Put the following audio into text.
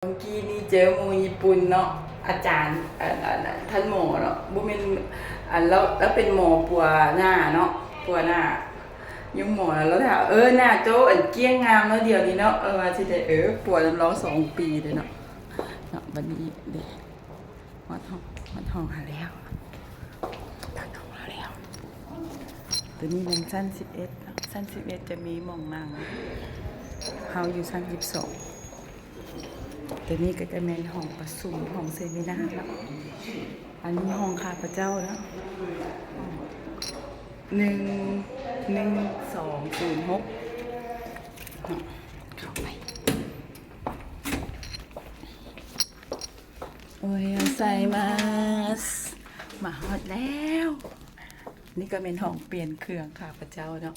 ມື້ກີ້ນີ້ເຈີໝູ່ຍີ່ປຸ່ນເນາະ ອາຈານ ອັນ ອັນ ອັນ ທ່ານໝໍເນາະ ບໍ່ແມ່ນ ອັນ ລາວ ລາວເປັນໝໍປົວໜ້າເນາະ ປົວໜ້າ ຍຸງໝໍ ລາວຖາມ ເອີ ໜ້າໂຈ້ ອັນ ກ້ຽງງາມເນາະ ດຽວນີ້ເນາະ ເອີ ວ່າຊິໄດ້ ເອີ ປົວນຳລາວສອງປີເດ້ເນາະ ເນາະ ບັດນີ້ເດ້ ຮອດຫ້ອງ ຮອດຫ້ອງຫາແລ້ວ ຮອດຫ້ອງຫາແລ້ວ ໂຕນີ້ແມ່ນຊັ້ນສິບເອັດເນາະ ຊັ້ນສິບເອັດຈະມີໝ່ອງນັ່ງ ເຮົາຢູ່ຊັ້ນສິບສອງ ໂຕນີ້ກໍຈະແມ່ນຫ້ອງປະຊຸມ ຫ້ອງເຊມິນາເນາະ ອັນນີ້ຫ້ອງຂ້າພະເຈົ້າເນາະ ໜຶ່ງ ໜຶ່ງສອງສູນຫົກ ເຂົ້າໄປ ໂອເຮໂອໄຊມາສ ມາຮອດແລ້ວ ນີ້ກໍແມ່ນຫ້ອງປ່ຽນເຄື່ອງຂ້າພະເຈົ້າເນາະ